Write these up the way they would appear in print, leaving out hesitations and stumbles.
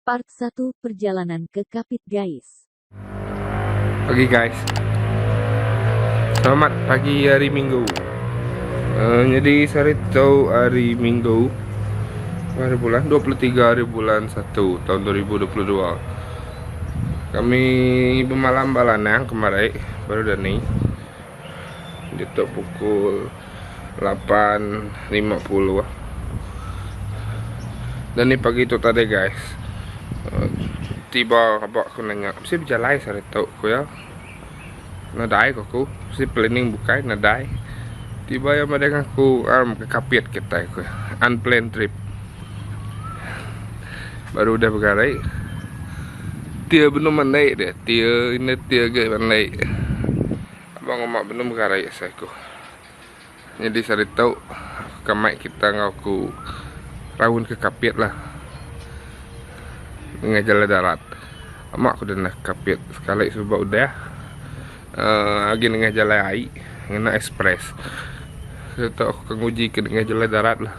Part 1 Perjalanan ke Kapit Gais. Pagi guys. Selamat pagi hari Minggu. Uh, jadi sehari tu hari Minggu. Hari bulan 23 hari bulan 1 tahun 2022. Kami bermalam balanang kemarin baru dah ni. Ditu pukul 8.50. Dan ni pagi tu tadi guys. Eh, tiba aba aku nanya, mesti bejalai sehari tu ku ya. Nadai ku aku, mesti planning bukai nadai. Tiba iya madah ngan aku, um, ke Kapit kitai ku ya. Unplanned trip. Baru udah begarai. Tia benung mandai dia. Tia ina tia agi mandai. Abang uma benung begarai asai ku. Nyadi sehari tu ka mai kita enggau aku raun ke Kapit lah. Nengah jalai darat. Ama aku deh neh Kapit sekali suba udah uhh agi nengah jalai ai ngena express. Sehari tu aku ka nguji ke nengah jalai darat lah.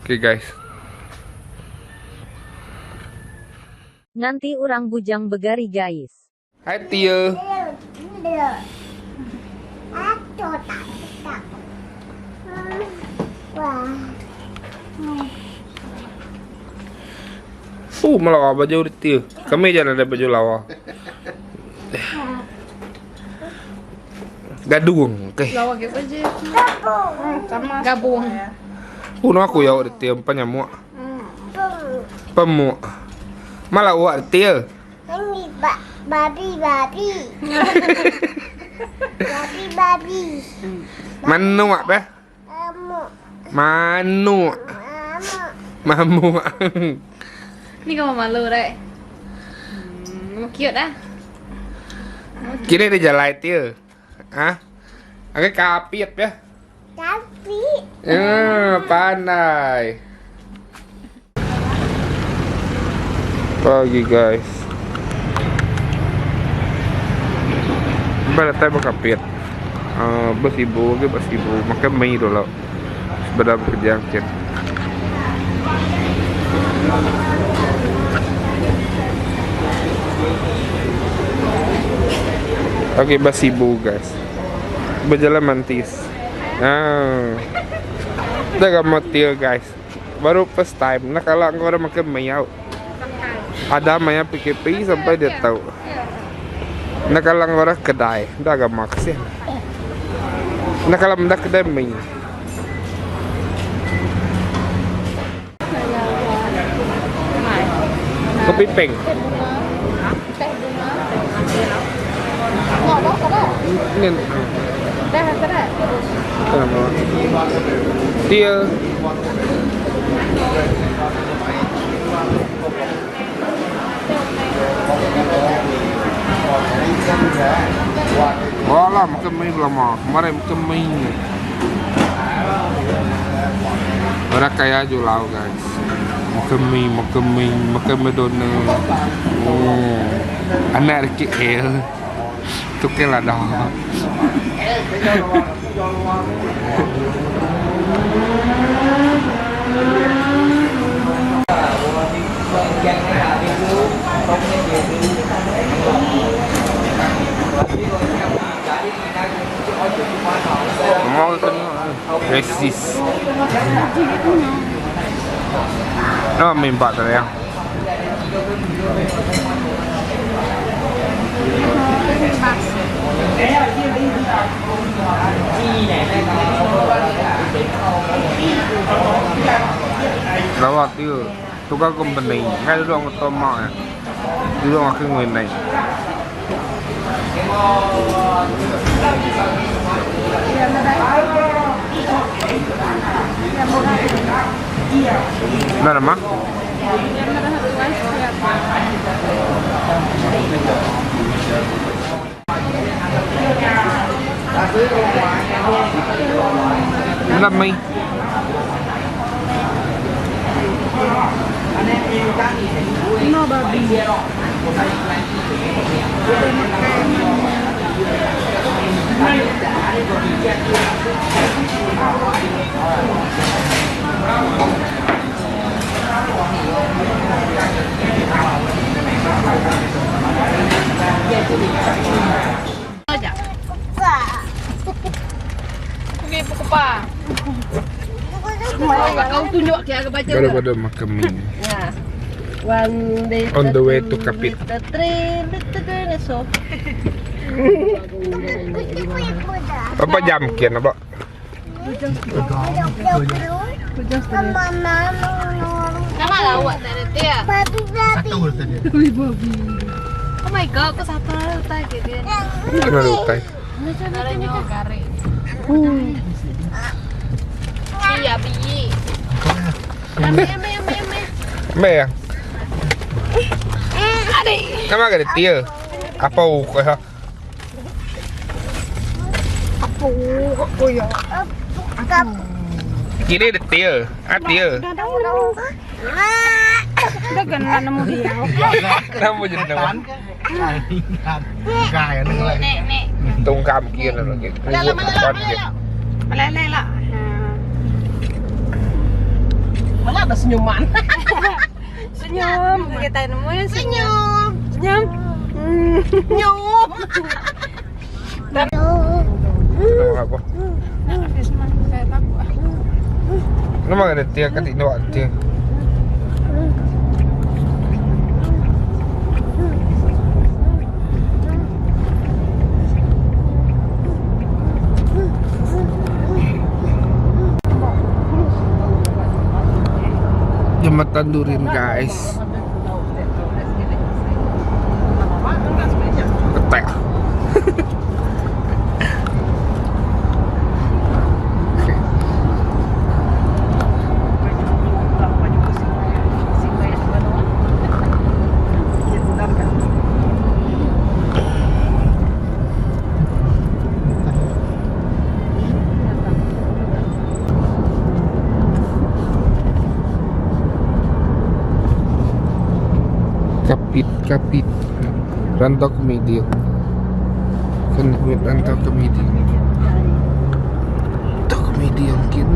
Okay guys. Nganti urang bujang begari gais. Hai Tia. Oh, melawa baju Tia. Kami je ada baju lawa. Gadung, okey. Lawa ke baju. Gabung. Oh, no aku ya Tia empan nyamuk. Pemuk. Malawa Tia. Ini ba babi babi. babi babi. Manuk apa? Mamuk. Manuk. Mamuk. Mamuk. Ni kau malu right? Hmm, cute dah. Kini dia jalan tia. Ha? Agak kapit ya. Kapit. Ya, pandai. Pagi guys. Ba datai ba kapit. Uh, besibu agi besibu makai mi dulu sebedau bekerja angkit. Agi besibu guys. Berjalan mantis. Ah. Dah ga motil guys. Baru first time nah kala enggau orang makai mayau. Ada maya PKP sampai dia tau. Enda kala enggau orang kedai. Enda ga maksih. Enda kala meda kedai mi. Kopi peng. Ni. Dia. Wala makan mi belama. Kemarin makan mi. Orang kaya julau guys. Makan mi, makan mi, makan McDonald. Oh. Anak di KL. Tukar lah dah. Mau Racist. Nó mình bật rồi không? Lawa tu tukar company ngay duduk dengan tomak ya. Duduk dengan aku dengan naik. Dah nama? Dah mi. No babi. Baru badu makan mi. On the way to Kapit. Berapa jam kian aba? Oh my god, aku satu utai gitu. Kena utai. Iya, biyi. Meh ya. Nama ke dia? Apa ukur ha? Kini dia tia, ah tia. Nama je nama. Tung kam kia lah lagi. Malah ada senyuman. Senyum, kita nemu senyum. Senyum. Senyum. Nama apa? Nama ke dia kat tinduk dia. Jembatan Durin guys. Ketek. Okay. Kapit, kapit. Rantau komedi. Kan duit rantau komedi. Rantau komedi mungkin.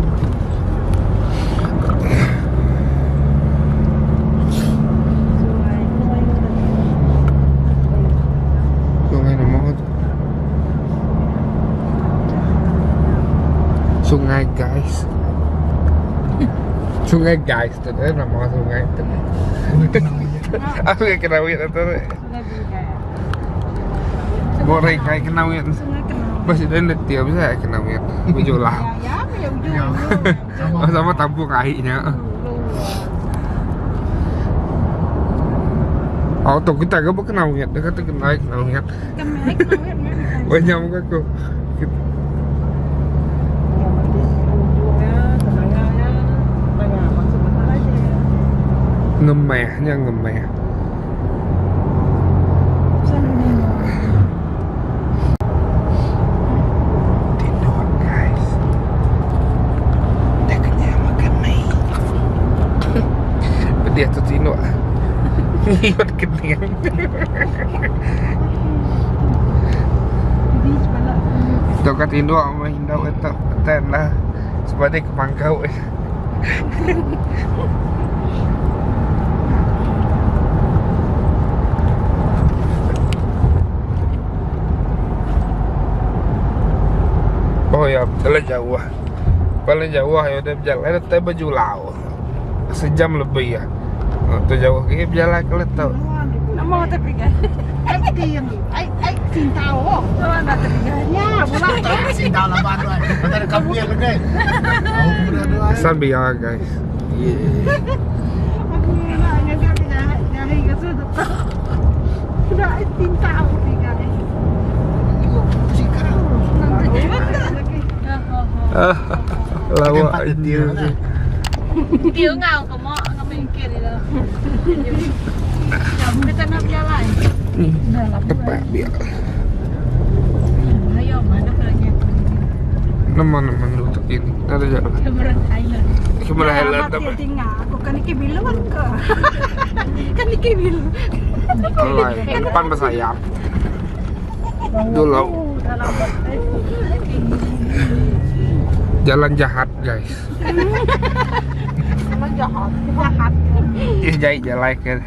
Sungai nama tu? Sungai guys. Sungai guys tu eh, nama sungai tu. Aku yang kenawit tu. Boleh kai kenawit. Masih ada dia bisa kenawit. Berjulah. Oh, sama tampung airnya. Oh, tu kita ke kenawit. Dia kata kenawit kenawit. Banyak muka aku. Ngemehnya ngemeh. Tidur guys. Dah kenyang makan mi. Pedih tu tinduk. Ngiut kenyang. Tu kat tinduk sama hindau kata petan lah. Sebab dia kemangkau. Oh ya, paling jauh. Paling jauh ya udah berjalan tapi baju lau. Sejam lebih ya. Oh, tu jauh ke berjalan ke letak. Nama tapi kan. Ai ai cinta oh. Kesan biar guys. Yeah. Lawak dia. Dia ngau kamu ngapain kiri dah. Kita nak jalan. Ni tepat biar. Ayo mana lagi? Nama nama dulu ini. Ada jalan. Cameron Highland. Cameron Highland apa? Aku kan iki bilu kan ke. Kan iki bilu. Alai, depan bersayap. Dulu. Jalan jahat guys. Jalan jahat. Jahat. Ih jahit jalan ke.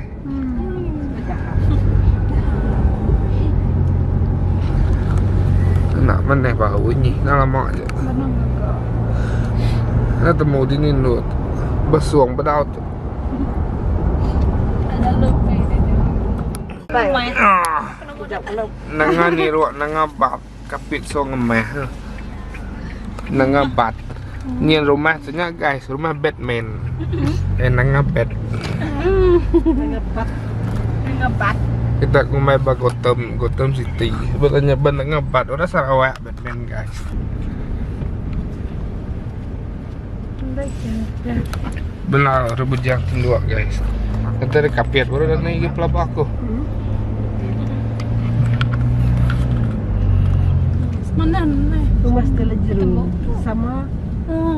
Nak mana bau ni? Nak lama je. Enda temu dini endur tu. Besung bedau tu. Nanga niruk nanga bab kapit song ngemah. Nanga bat. Nyin rumah tu nya guys, rumah Batman. Eh nanga bat. Nanga bat. Kita ngumbai ba Gotham, Gotham City. Sebab tanya ba nanga bat orang Sarawak Batman guys. Benar rebujang tinduk guys. Kata ada kapit baru dah naik ke pelaba aku. Mana ni? Rumah Stella Jeru sama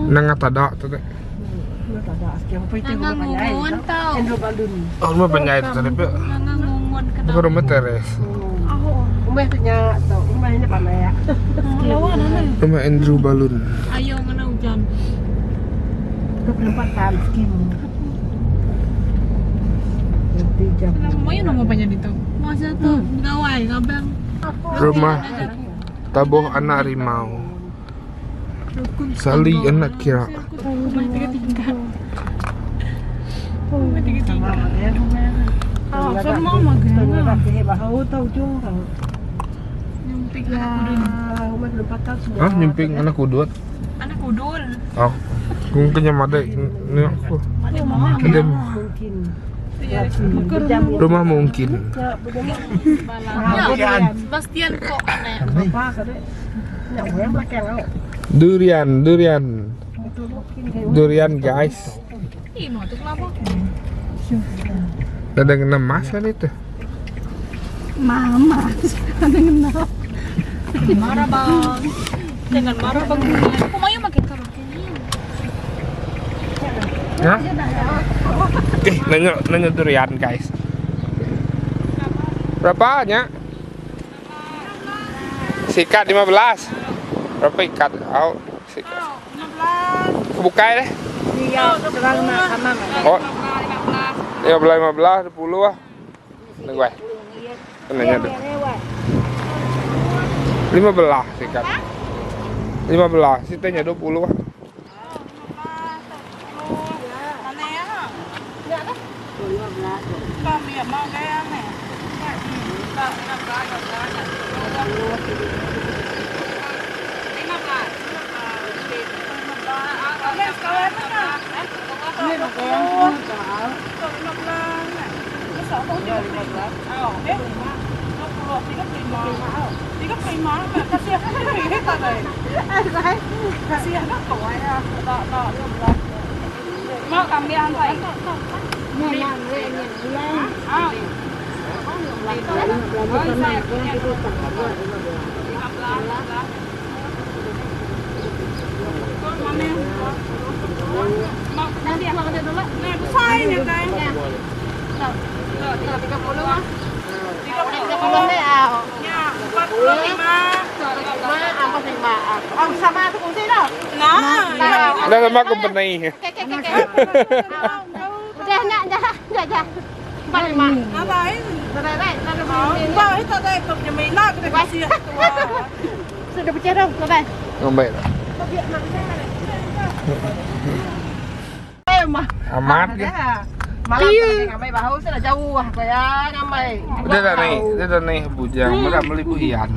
Nanga tada tu dek. Rumah tada. Sekian apa itu Nanga rumah panjai. ngungun tau. Andrew Balun. Oh, rumah panjai tu tadi pe. Nanga ngungun Bukan kenapa? rumah teres. Rumah tu nya tu rumah ini pandai ya. Lawan mana? Rumah Andrew Balun. Ayo mana hujan? Ke penempatan skim. Nanti jam. Mau yang nama banyak itu? Masa tu gawai ngabang. Rumah tabuh anak rimau. Sali anak kira. Rumah tiga tingkat. Rumah tiga tingkat. Oh, sama makan. Bahu tahu jung tahu. Nyumpik anak kudul. Rumah penempatan semua. Ah, nyimping anak kudut. Anak kudul. Oh, mungkin yang ada ni aku. Ada mama. Ada Mungkin. Ya, rumah mungkin. Ya, Sebastian kok aneh. Apa kata? Nak orang belakang kau. Durian, durian. Itu mungkin kayak Durian guys. Ih, mau tu kenapa? Ada kena mas kan itu. Mama, ada kenal. Marah bang. Jangan marah bang. Kok mau makin kau Hah? Eh, nanya nanya durian guys. Berapa nya? Sikat 15. Berapa ikat? Oh, sikat. Buka deh. Iya, terlalu sama Oh. 15 15 10 ah. Nunggu eh. Nanya deh. 15 sikat. 15, sitanya 20 ah. Oh, sama tu kongsi dah. Dah sama company. Udah nak dah, dah dah. Empat lima. Sudah pecah dah, bye. Ngombe dah. Eh, mah. Amat ke? Malam tadi ngamai bahu saya dah jauh ah, kaya ngamai. Dia dah naik, dia dah naik bujang, mereka beli buhian.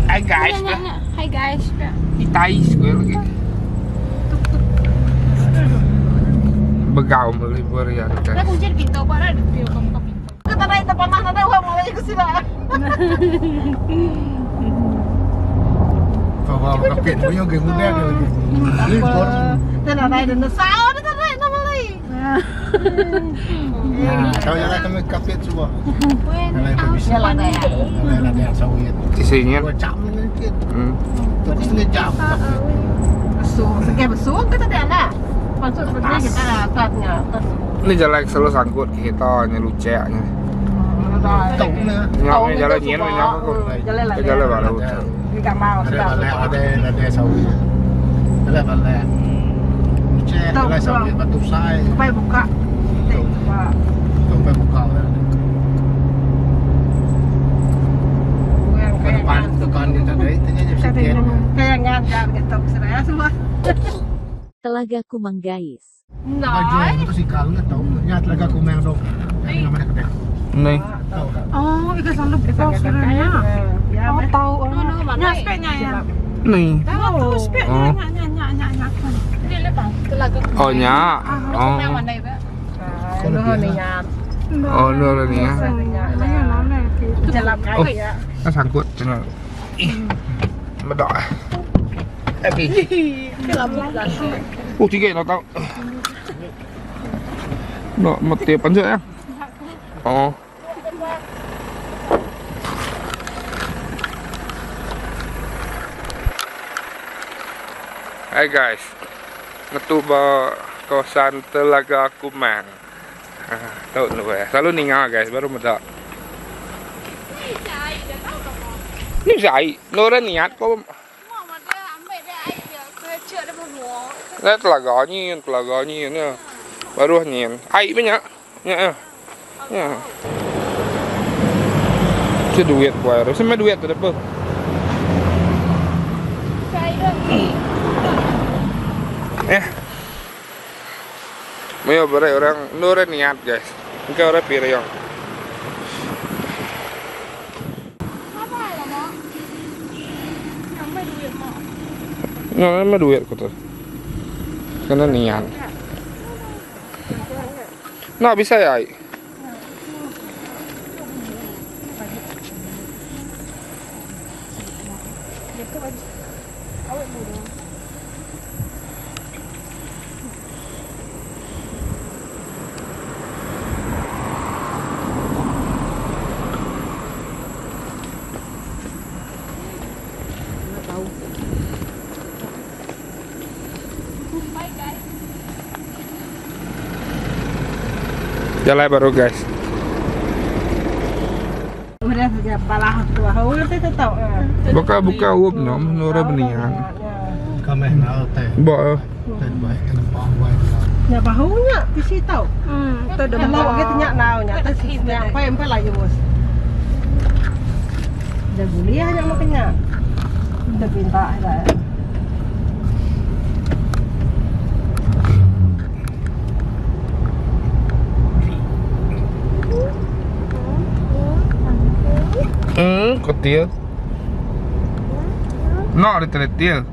Hai guys, dah. Hai guys. Itais gue lagi. Begau beli burian Dah guys. kunci pintu, pak dah pintu kamu ke pintu. Kita naik tempat mana dah uang mulai ke sini. Kalau kapit punya geng muda dia lagi. Libur. Dah nak naik dah sao dah tak naik nama lagi. Kau yang kami kapit semua. Kalau yang bisa. Jalan dah. Kalau ada yang sawit. Sisinya. Dua jam mungkin. Terus setengah jam. Besung, sekian besung kita dah nak. Masuk seperti kita atasnya, atas. Ini jalan selalu sangkut kita nya luceknya. Tahu lah. Nyok ni jalan nyen nyok aku. Jalan lah. Jalan baru. Ni tak mau Ada sudah. balik, ada ada sawit. Ada balik. Cek, ada sawit batu sai. Sampai buka. Tengok. Sampai buka. Ke depan, depan kita dari, tanya je sikit. Kayak ngan jangan ketok seraya semua. Telaga Kumang gais. Baju motosikal nya tau nya telaga kumang tu. Nama dia kedai. Ni. Oh, ikan selalu bos sebenarnya. Oh, tahu. Nya spek nya ya. Ni. Tahu spek nya nya nya nya nya nya. Oh nya. Oh. Oh, no lah ni ya. Oh, tak sangkut cina. Ih. Medak. Okey. Oh, tiga nak tahu. Nak mati panjat ya. Oh. Hai guys. Ngetu ba kawasan Telaga Kumang. Ha, tau nu eh. Selalu ninga guys, baru meda. Ni bisa ai. Nora niat ko. Nah, telaga ni, telaga ni ni. Baru ni. Ai banyak. Ya. Ya. Ya. Ci duit buai. Sama duit tu apa? Eh. Mayo berai orang nura niat guys. Engkau orang pirayong. No, nama duit ko tu. Kena niat. Nah, bisa ya. Jalai baru guys. Buka buka up nyom nura benian. Kami nak teh. Ba. Teh baik kena bawa. Nya bahunya bisi tau. Tu dah mau ke nya nau nya tu nya empai empai layu bos. Dah boleh nya makanya. Dah pinta dah. Kotil. No, ada teletil.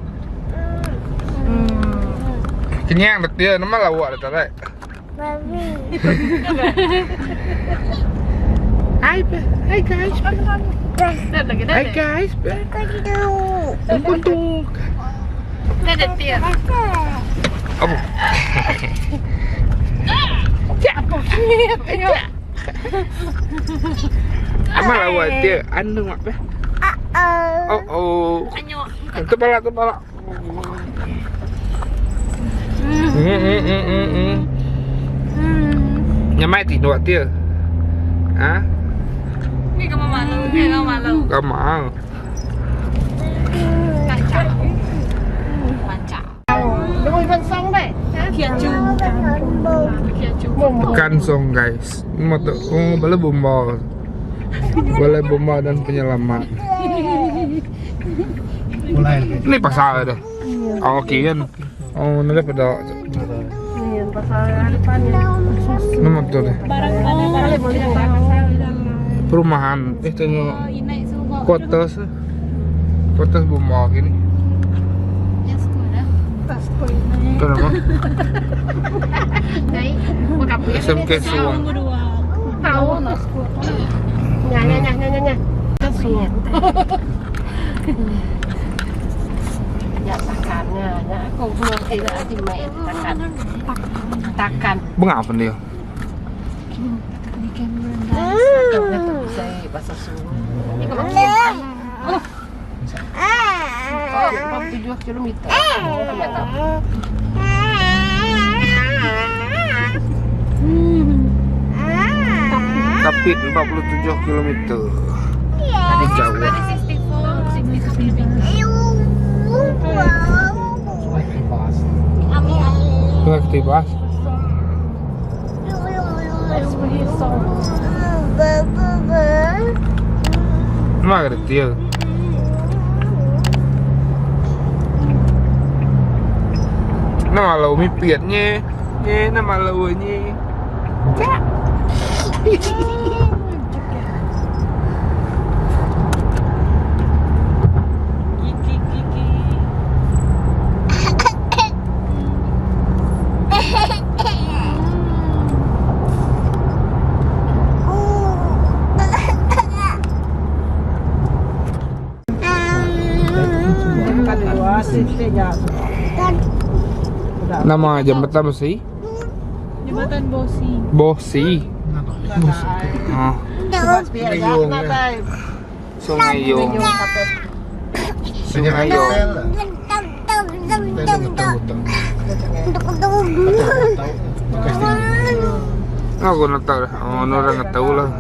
Kenyang betul, nama lawak dah tak. Hai, hai guys. Hai guys. Kuntung. Apa? Apa lawak dia? Anu apa? Oh oh. Kepala kepala. Nyamai ti dua dia. Ha? Ni kamu malu, ni kamu malu. Kamu mau. Kaca. Kaca. Bukan song guys. Motor oh, boleh bomba. Boleh bomba dan penyelamat. Ini pasal dah. Oh, okey kan. Oh, ni dah pada. Ni pasal depan ni. Nama tu deh. Perumahan. Eh tengok. Quarters. Quarters bomba gini. Tu nama. SMK Suang. Tahu. Nya nya nya nya nya. Kesuat. Ya takannya, ya aku belum tidak di main takan. Takan. Bunga apa dia? Saya bahasa Sulu. 47 kilometer. Kapit 47 kilometer. Jauh. Sungai Ketibas. Sungai Ketibas. Mana ada dia? Nama lau mipit nye. Nye nama lau nye. Cak. Gigi gigi. Nama jambatan besi? Jembatan Bosi. Bosi. Oh. Sungai Yong. Sungai Yong. Aku nak tahu lah. Oh, orang nak tahu lah.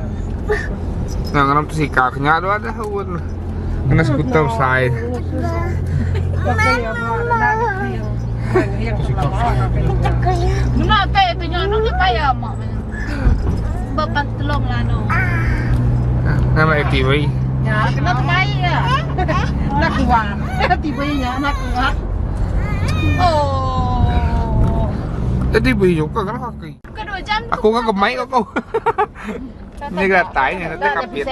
Nah, ngeram tu si kaknya tu ada pun. Kena skuter besar. Nak tak itu nyono ke payah mak. Bapak tolong lah no. Nama ATV. Ya, kena temai ya. Nak keluar. Tiba ya, nak keluar. Oh. ATV juga kan kaki. Kedua jam. Aku kan kemain kau kau. Ini gatai ni nanti kapit.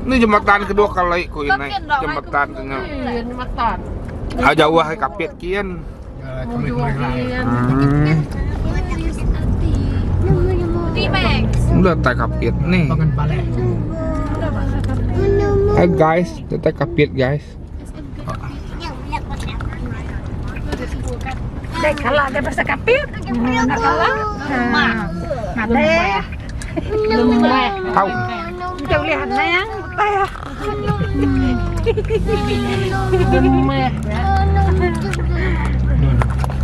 Ini jembatan kedua kali ku ini jembatan tu. Jembatan. Ah jauh hai kapit kian. Udah tak kapit nih. Hai guys, kita kapit guys. Dek kalau ada bahasa kapit. Nak kalah. Mate. Tahu. Kita boleh hanang, betul ya.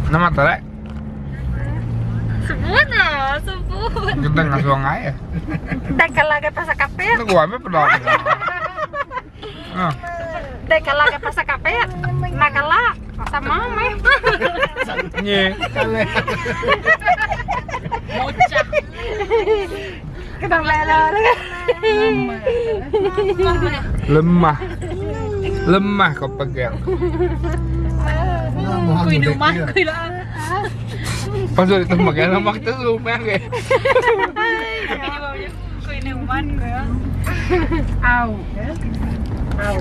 Nama tak? Sebut lah, sebut. Kita nggak sungai ya. Dek kalau ada bahasa kapit. Itu gua ambil pedang. Ah. Dek kalau ada bahasa kapit. Nak kalah. Sama meh. Nye. Bocah. Kena lelah. Lemah. Lemah kau pegang. Kui rumah, kui lah. Pasal itu makan lemak tu rumah ke. Kui rumah ke. Au. Au.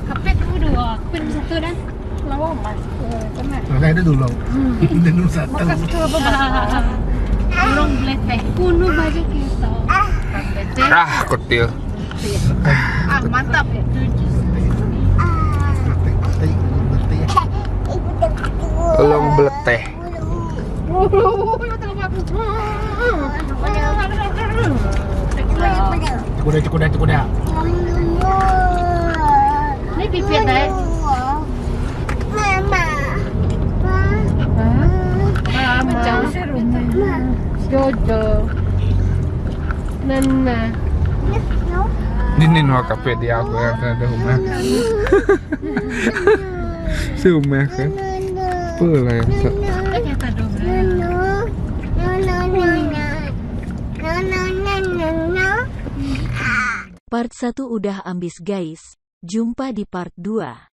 Kapit tu dua, kapit satu dan. Lawa mas. Makanya itu dulu. Dulu satu. Burung beleteh. Kuno baca kita. Ah, kotil. Ah, mantap. Tolong beleteh. Cukup dah, cukup dah, cukup dah. Ni pipit eh. Mama. Jojo. Nana. Ini nuh kapit dia aku yang ada rumah. Rumah ke? Apa lah yang tak. Part 1 udah ambis guys. Jumpa di part 2.